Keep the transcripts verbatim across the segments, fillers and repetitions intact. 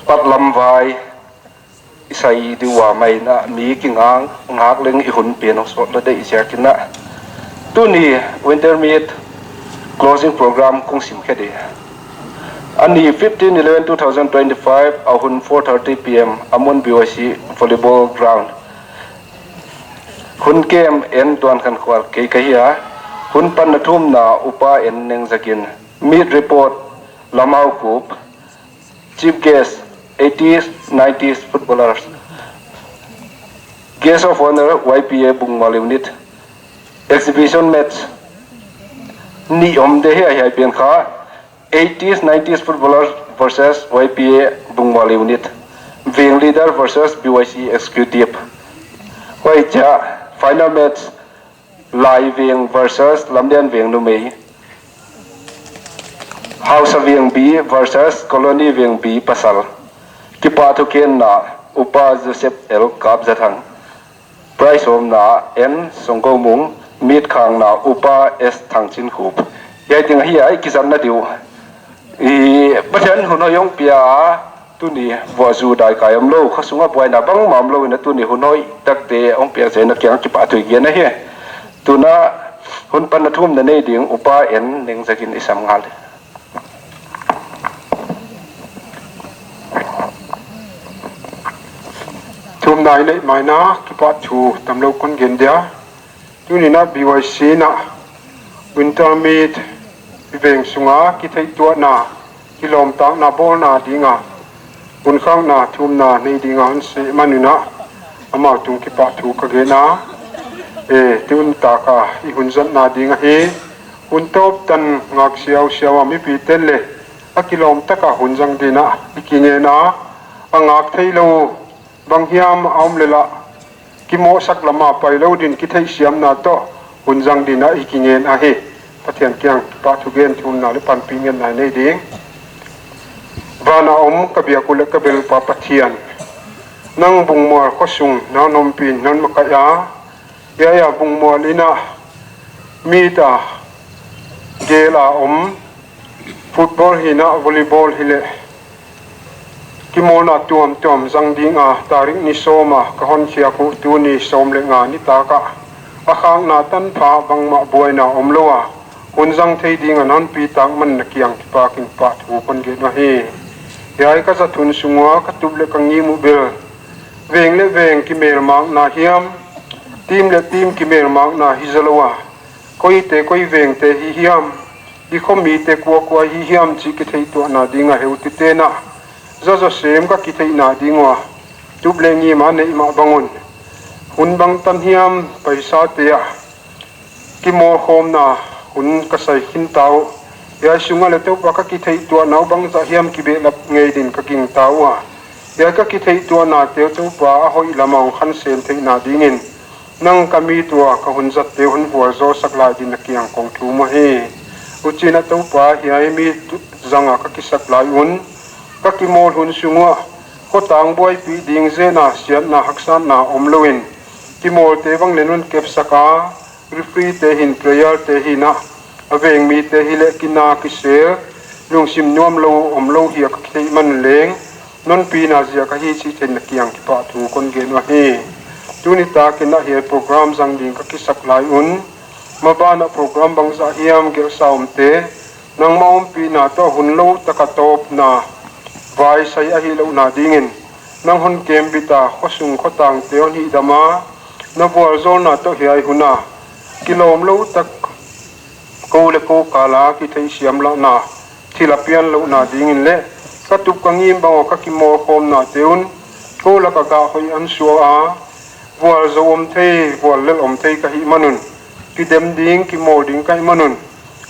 Patlam vai i sai ding uh a, mah in ah mi kingak ngak leng i hun pian hong sawt lo deih ziakin ah, tuni Winter Meet closing program kong simkhia ding. A ni fifteen eleven two thousand twenty-five, a hun four thirty P M, a mun B Y C volleyball ground. Hun kem en Tuan Khan Khual kei ka hi a, hun panna thumna Upa N Neng Za Gin, meet report Lam Hau Kup, chief guest eighties nineties footballers, guest of honor Y P A Bungmual unit, exhibition match nih om ding hi a, hiai pen kha eighties nineties footballers versus Y P A Bungmual unit, Veng leader versus B Y C executive. Huai ciang final match Lai Veng versus Lamlian Veng numei, Hausa Veng B versus Colony Veng B pasal. Kipahthu genna Upa Joseph L Kap Za Thang, prize hawmna N Song Go Mung, meet khakna Upa S Thang Cin Khup. Hiai teng hi a i kizatna ding uh. I Pathian hun hoih hong pia a, tuni vuah zu dai kai om lo, khuasung ah buaina bangmah om lo in ah, tuni hun hoih takte hong pia ziak in ah kiang kipahthu i gen ahi. Tun ah hun panna thumna nei ding Upa N Neng Za Gin i sam ngal ding. Thumna i neih mai in ah kipahthu tam lo kon gen dia. Tuni in ah B Y C in ah Winter Meet i veng sungah kitheihtuahna, kilawmtatna bawlna dingah hun khakna thumna nei dingah hong seh man un ah, amau tung kipahthu ka gen a. E, tuni tak a i hun zatna ding ahi. Hun tawp tan ngak siausiau a mipite'n le a kilawm tak a hun zang dingin ah i kingen a, a ngak thei lo bang hiam a om leh lah kimawhsak lam a pai lo dingin kitheihsiamna tawh hun zang dingin ah i kingen ahi. Pathian kiang kipahthu gen, thumna leh panpih ngetna i nei ding. Van a om ka biak uh leh ka bel uh Pa Pathian, nang Bungmual khuasung na hon ompih in na hon makaih a, hiai a Bungmual in ah meet a gel a om football hi in ah volleyball hi leh kimawlna tuamtuam zang ding a, tarik ni sawm a ka hon khiak uh, tuni sawm leh nga nitak ah a khakna tanpha bangmah buaina om lo a hun zang thei dingin na hon pitak man na kiang kipak in kipahthu kon gen uh ahi. Hiai ka zat hun sung ua ka tup leh ka ngim uh bel veng leh veng kimelmakna hiam, team leh team kimelmakna hi zaw lo a, koite koi vengte hi hiam, i khomite kuakua hi hiam cih kitheihtuahna dingah heutute'n ah zazaw sem ka kitheihna ding ua tup leh ngim a neih mah bang un, hun bangtan hiam paisate ah kimawlkhawmna hun ka sai khin ta uh. Hiai sungah leh Toupa ka kitheihtuahna uh bangzah hiam kibehlap ngei dingin ka gingta uh a, hiai ka kitheihtuahnate uh Toupa a hoih lam a hong khansem theihna dingin nang ka meet ua ka hun zatte uh hon vualzawlsak lai dingin na kiang kong thum uh ahi. Huchiin ah Toupa, hiai meet zang a ka kisak lai un ka kimawl hun sung uah khuatang buaipih ding zen a siatna haksatna om lo in kimawlte bang leh non kepsak a, referee-te hi in, player-te hi in ah, a veng mite hi leh kina kisel, lungsim nuam lo om lo hi a ka kitheih man leng non pina ziak ahi cih theih in na kiang kipahthu kon gen uh ahi. Tuni tak in ah hiai program zang ding ka kisak lai un maban ah program bangzah hiam gelhsa omte nangmah ompihna tawh hun lo tak a tawpna vai sai ahih lohna dingin nang hon kembit a, khuasung khuatangte hon hihdam a, na vualzawlna tawh hiai hun a kilawm lo tak ko leh ko kal a kitheihsiam lahna thil a pian lohna dingin leh ka tup ka ngim bang ua ka kimawlkhawmnate un ko lak ah gah hoih hon suak a, vualzo om thei, vuallelh om thei ka hih man un, kidem ding, kimawl ding ka hih man un,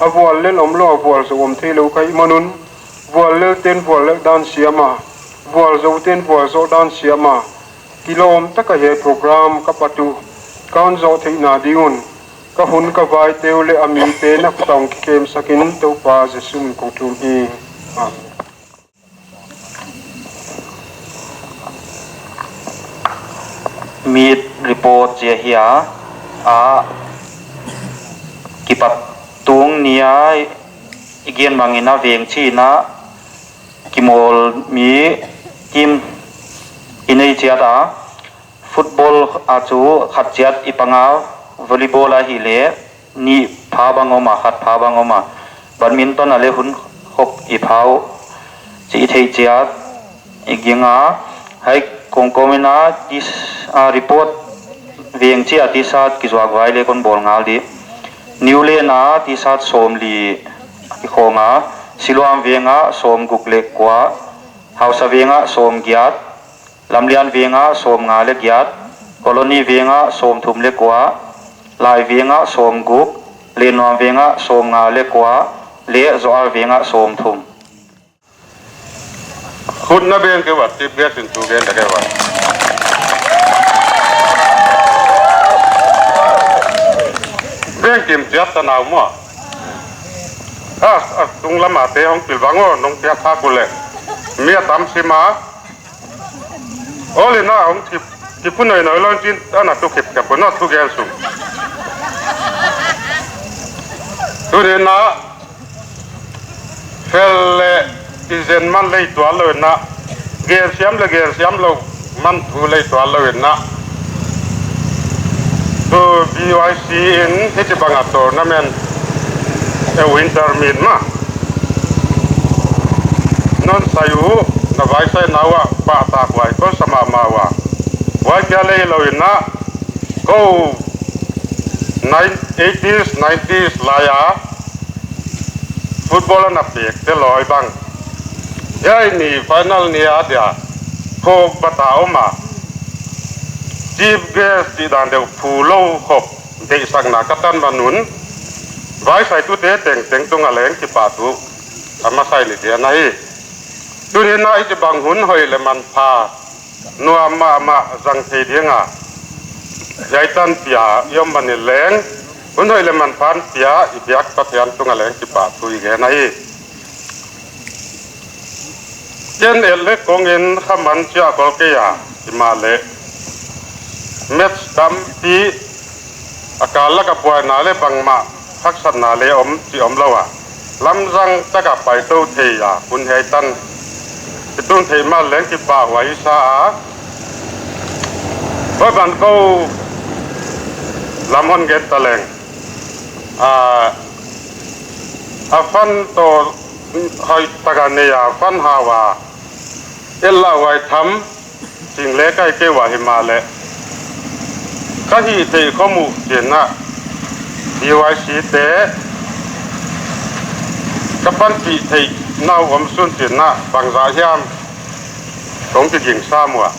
a vuallelh om lo, a vualzo om thei lo ka hih man un, vuallelhte'n vuallelh dan siam a, vualzote'n vualzawh dan siam a, kilawm tak a hiai program ka pat uh ka hon zawh theihna ding un ka hun ka vaite uh leh a mite na khut ah hong kikemsak in Toupa Jesuh min in kong thum hi. Amen. Meet report zia hi a, a kipat tung ni a i gen bangin a veng chin a kimawl mi Team i nei ciat a, football a cu khat ciat i pang a, volleyball a hi leh nih pha bang om a, khat pha bang om a, badminton a le hun khop i pha uh ci i theih ciat i ging a, hai kong komin a tis-, a report veng ci a T-shirt kizuak vai le kon bawl ngal dih. New Lane a T-shirt sawm li a kikhawng a, Siloam veng a sawm guk le kua, Hausa veng a sawm giat, Lamlian veng a sawm nga le giat, Colony veng a sawm thum le kua, Lai veng a sawm guk, Lennuam veng a sawm nga le kua, le Zoar veng a sawm thum. Khut na beng kei vat, tip bek sin tu gen ta kei vat. Beng kim ciat ta nau maw. A, a tung lam a te hong pil bang aw, nong piak khak uh leh mi a tam sim a. Awl in a hong thip, thip pu noi noi lo in cin, a na tu khip khep pu na tu gen sung. Tu ni na, fel le i zen man lei tual lo in na, gen siam le gen siam lo man thu lei tual lo in na. Tu B Y C in hiti bang a tournament, e, winter meet ma non sai uh, na vai sai nau ah pahtak huai kol sa mahmah uh a. Huai kia lei lo in na, ko nine, eighties, nineties lai a football a na pek te lawi bang. Hiai ni final ni a dia phawk bata om a, chief guest cih dan deuh phu lo khop deihsakna ka tan man un, vaisai tute tengteng tung a leng kipahthu a masa i ni te na hi. Tuni na i ci bang hun hoih le manpha nuam mahmah zang thei ding a, hiai tan pia i om man i leng, hun hoih le manpha pia i biak Pathian tung a leng kipahthu i gen a hi. Ken et le kong in kha man cia kol kei a, i mah le match tampi a kal lak a buaina le bangmah haksatna le om ci om lo a, lamzang tak a paito thei a, hun hiai tan i tun theih man leng kipahhuai i sa a. Huai ban ko lam hon gen ta leng, a, a fan tawh hoih tak a nei a, fan hau a, et lah huai tham, cing le kai kei uh a, hi mah le ka hih theih khom uh ci in na, B Y C te ka panpih theih na uh om sun ci in na, bangzah hiam kong kiging sam uh a.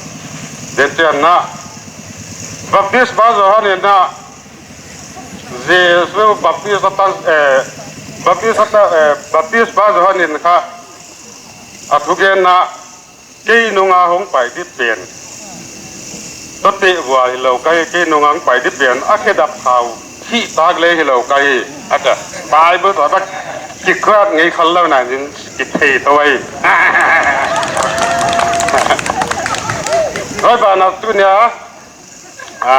Den cian na, Baptist pa Johan in na, Jesu Baptist a tan, eh, Baptist a tan, eh, Baptist pa Johan in kha a thugen na, kei nunga hong pai dih pen, tua teh vua hi lo ka hi, kei nunga hong pai dih pen a khedap khau hih tak le hi lo ka hi. A ta Bible tua tak kikhuat ngei khal lo na in kithei to ai. Hoi ba na tu nia, a,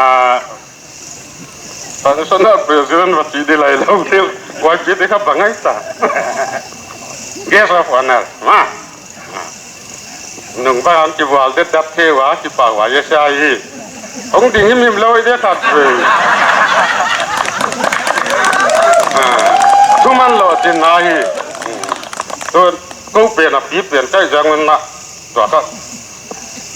Traditional President va cih di lai lo deuh. Y P te kha bangai ta. Guest of honor ma. Nung bang an kivual det dat theu a, kipahhuai a sia hi. Hong ding himhim lo i de khat ve. A, thuman lo cin na hi. Tu, ko pen a pi pen kai jang un na. Tua kha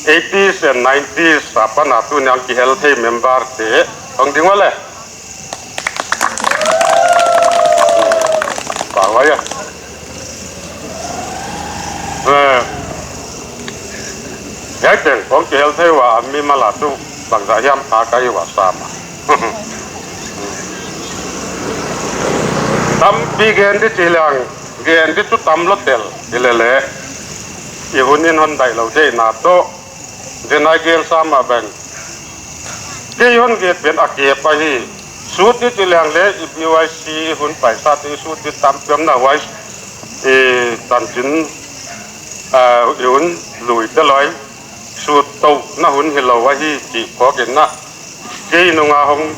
eighties and nineties a pan a tu niang kihel thei member te hong ding ua le. Ba huai a. Eh, hiai teng hong kihel thei ua a mi mala tu bangzah hiam kha ka hi ua sam a. Tampi gen di ci liang, gen di tu tam lo tel, i le le. I hun in hon daih lo deihna tawh, den ai gen sa mah bang. Kei hon gen pen a kep ahi. Sut di ci liang le, i B Y C hun paisa te sut di tampi om na huai, i tancin, ah, i hun lui te loi, sut toh na hun hi lo ahi, ci khawk in na. Kei nunga hong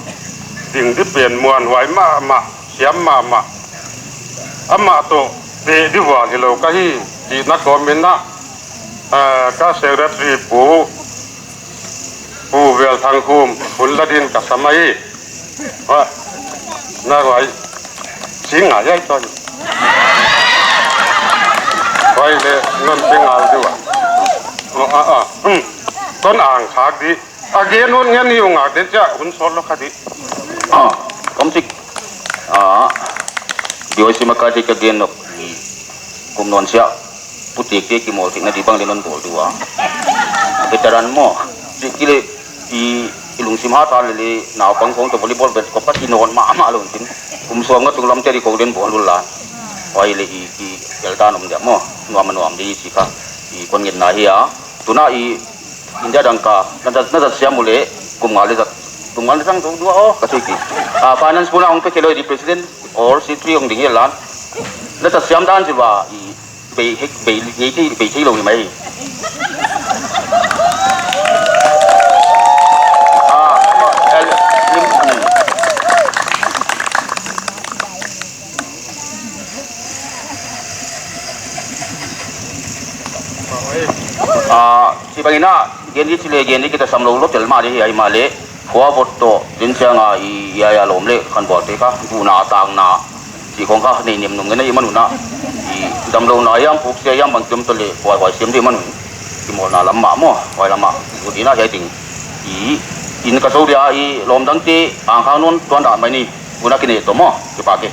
ding di pen muanhuai mahmah, siam mahmah. Amah tawh peh di vual hi lo ka hi, cihna kawm in na. Ah, ka secretary pu, pu Vel Thang Khum, hun la din ka sam ahi. Ah, na huai, si ngai ai ton. Huai le, non si ngal diu a. Oh, ah, ah, hmm. Ton ang khak di. A gen hun ngen hi ung a, den cia hun sawt lo kha di. Ah, kom sik. Ah, B Y C makaite ka gen nok. Kum nuan sia. Putik te kimawl thik na di bang le non bawl diu a. Veteran maw. Sik kile i, i lungsim hat a le le naupang khong to volleyball bet ko pati non mahmah lo in tin. Kum sawm nga tung lam te di khong den bawl lul la. Huai le i, i elta nom dia maw. Nuam a nuam di si kha. I kon ngen na hi a. Tuna i India dangka, na zat, na zat siam uh leh, kum nga le zat, kum nga le zang zo dua aw, ka thei ki. Ah, finance puna hong pia kei lo i di president or secretary hong ding hi lan. Na zat siam dan ci va, i bei, hek, bei, ngei thei, bei thei lo hi mai. Ah, el, lim, hmm. Ah, ci bangin ah, gen di ci le gen di kita sam lo lo tel mah di hi ai mah le, khua vot tawh, din ciang a i, i ai a lawm le, khan bual te kha, duhna, takna, ci khong kha, nei nem nung ngen a i manun ah, i dam lo na hiam, puk sia hiam, bang kiam tawh le, buai buai siam di manun, i mawlna lam mah maw, buai lam mah, i ut in ah hiai ding, i, in ka zo dia, i lawm dang te, ang khang nun, tuan dah mai ni, un ah kine tawh maw, kipak e.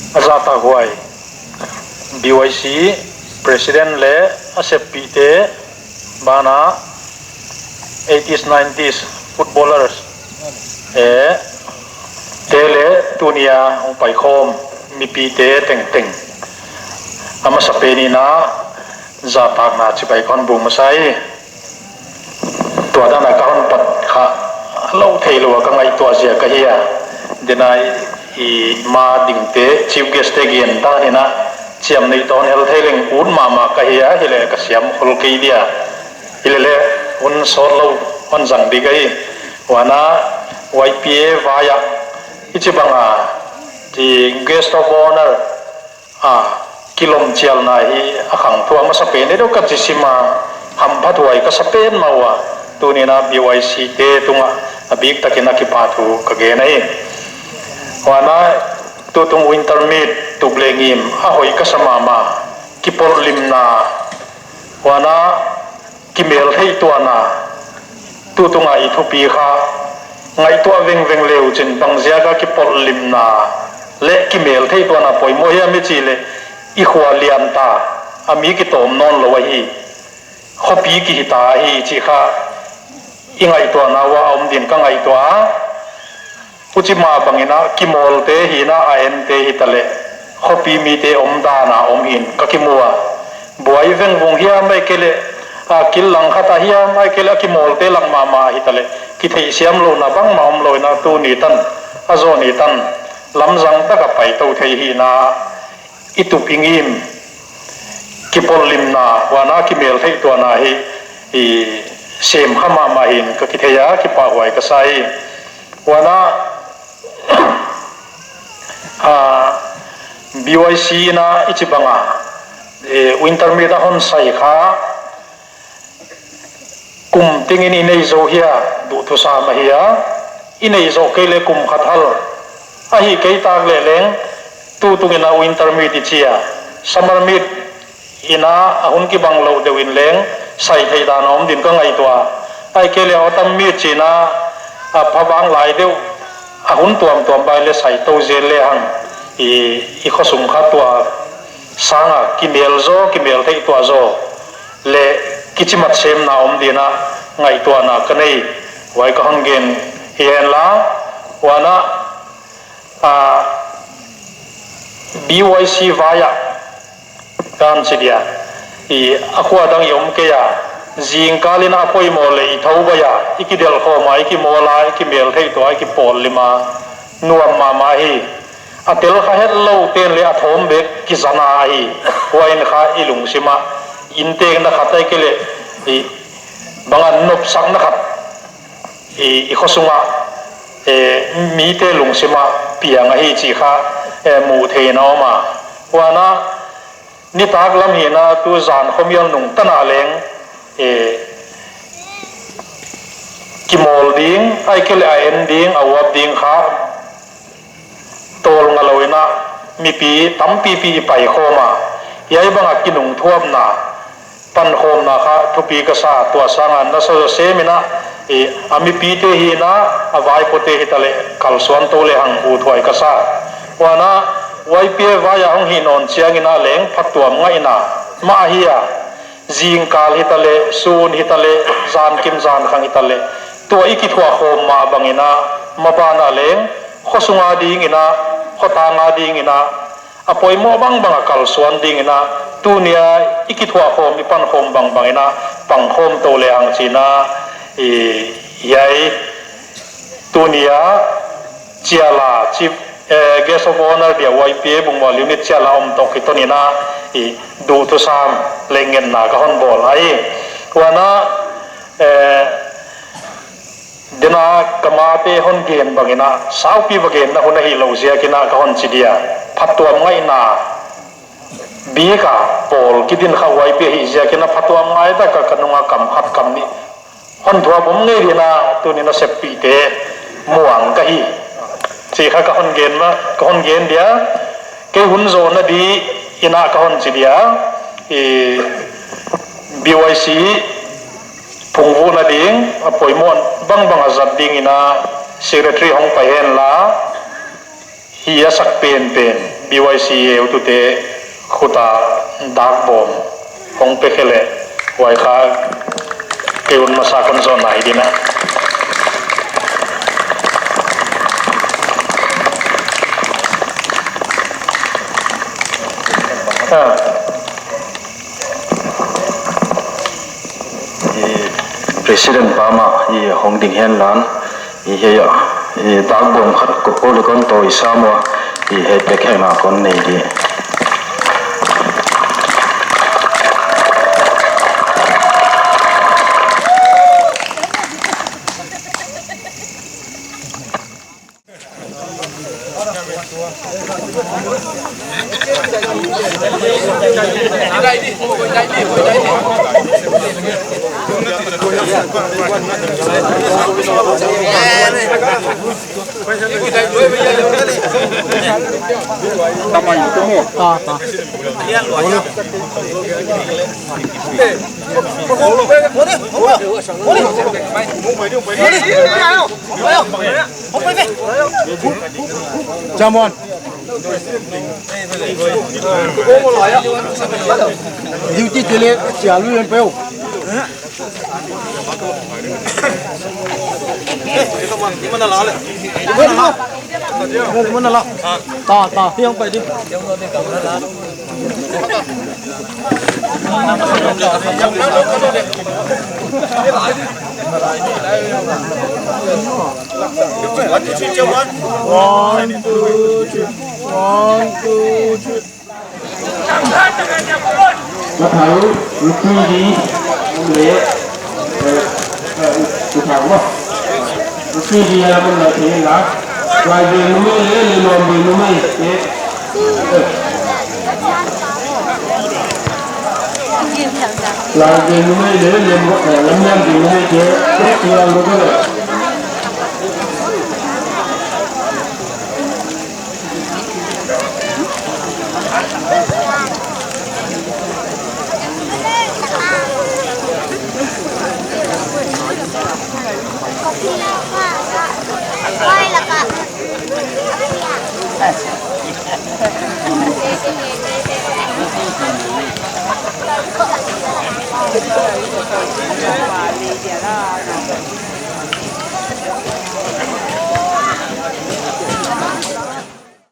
A zahtakhuai B Y C President le a seppihte banah eighties, nineties footballers, eh, te le tunia hong paikhawm mipite tengteng a masa peninah zahtakna cibai ka hon buk masa hi. Tua dana ka hon pat kha lo thei lo a ka ngaihtuah zia ka hi a. Dena i ma dingte, chief guest te gen ta hina ciam nei tawn hel thei leng ut mahmah ka hi a, hileh ka siam khol kei dia. Hilele hun sawt lo hon zang dik ahi. Wana Y P A vai ah i ci banga i guest of honor a kilawm cialna hi a khangthuah masa pen e deuh ka ci sima hamphathuai ka sa pen mah uh a, tunina B Y C te tungah a biktakin a kipahthu ka gen ahi. Huana tutung winter meet tup le ngim a hoih ka sa mahmah, kipolhlimna, huana kimel theih tuahna, tutunga i thupi kha ngaihtuah vengveng le uh cin bangziaka kipolhlimna le kimel theih tuahna poimawh hiam i cih leh i khua lianta a mi kitawm nawn lo ahi, khuapi kihita ahi cih kha i ngaihtuahna uh a om din ka ngaihtuah a. Huci mah bangin ah kimawlte hina a ente hitaleh khuapi mite omdana om hin ka kimu a, buai vengvung hiam ahih kei leh a kil langkhat ah hiam ahih kei leh a kimawlte lak mahmah hitaleh kitheihsiam lohna bangmah om loin ah tuni tan a zawhni tan lamzang taka paito thei hina i tup i ngim kipolhlimna huana kimel theih tuahna hi i semkha mahmah hin ka kithei a kipahhuai ka sa hi. Huana a, B Y C ina i ci banga e, winter meet a hon sai kha kum tingin i nei zo hia duh thusam ahi a, i nei zawh kei le kum khat hal ahi kei tak leh leng tutungin a winter meet i ci a, summer meet ina a hun kibang loh deuh in leng sai theih dan a om din ka ngaihtuah a. Ahih kei leh autumn meet cina a phavang lai deuh a hun tuamtuam bai le sai to zel le hang i, i khuasung kha tua sanga kimel zaw, kimel theih tuah zaw le kicimat semna om dina ngaihtuahna ka nei. Huai ka hang gen hi henla, huana a, B Y C vai ah kan ci dia i a khua dang i om kei a, zingkalin a poimawh le i tho bai a, i kidelh khawm a, i kimawl a, i kimel theih tuah a, i kipawlhlim a, nuam mahmah hi. A tel kha het lo ten le a thawm bek kizana ahi. Huai in kha i lungsim ah inntekna khat ahih kei leh i banga nopsakna khat i, i khuasung ah e, mite lungsim ah piang ahi cih kha, eh, muh theihna om a. Huan ah nitak lam hi in ah tu zan khuamial nung tan ah leng, eh, kimawl ding, ahih kei leh a en ding, a uap ding kha tawlnga lo in ah mipi tampipi i paikhawm a. Hiai bang a kinungthuapna pankhawmna kha thupi ka sa. Tua sang a na sa zawsem in ah, i, a mipite hi in ah, a vaipuate hi ta leh kalsuan to le hang, huthuai ka sa. Huan ah Y P A vai ah hong hih nawn ciangin ah leng phatuam ngaihna mah ahi a, zingkal hi ta leh, sun hi ta leh, zankim zankhang hi ta leh, tua i kithuahkhawm mah bangin ah, maban ah leng khuasung a dingin ah, khuatang a dingin ah, a poimawh bangbang a kalsuan dingin ah, tuni a i kithuahkhawm, i pankhawm bangbangin ah pangkhawm to le hang ci in ah, i, hiai tuni a ciala, chief, eh, guest of honour dia Y P A Bungmual unit ciala om tawh kiton in ah, i, duhthusam le ngetna ka hon bawl ahi. Huan ah, eh, den a ka mate hon gen bangin ah, saupi va genna hun ahih loh ziakin ah ka hon ci dia, phatuam ngaihna bik a pawl kidin kha Y P A ahih ziakin ah phatuam ngai tak a ka nung a kam khat kam nih hon thuak bawm ngei dingin ah tuni in ah seppihte muang ka hi cih kha ka hon gen mah, ka hon gen dia. Kei hun zawhna dingin ah ka hon ci dia, i, B Y C phungvuhna ding a poimawh bangbang a zat dingin ah secretary hong pai hen la, hi a sak penpen B Y C a utute khut a dakbawm hong pia khe leh, huai kha kei hun masa kon zawhna hi ding a. Ah. I President pa mah i hong ding hen la, i hiai ah, i dakbawm khat ko ko le kon tawi sam ua, i hei pek hei mah kon nei ding. Come on. Duty tele, sia lu yan peo. Mana la. Ta, ta, hiang pai di. One, two, three. One, two, three. Ka thau, rupi di, om le, eh, eh, ka thau mo. Rupi di a lam na thei la. Lai ve numei le, le lom ve numei, eh. Lai ve numei le, le mo, eh, lam lam ve numei te, eh, lam lo ka le.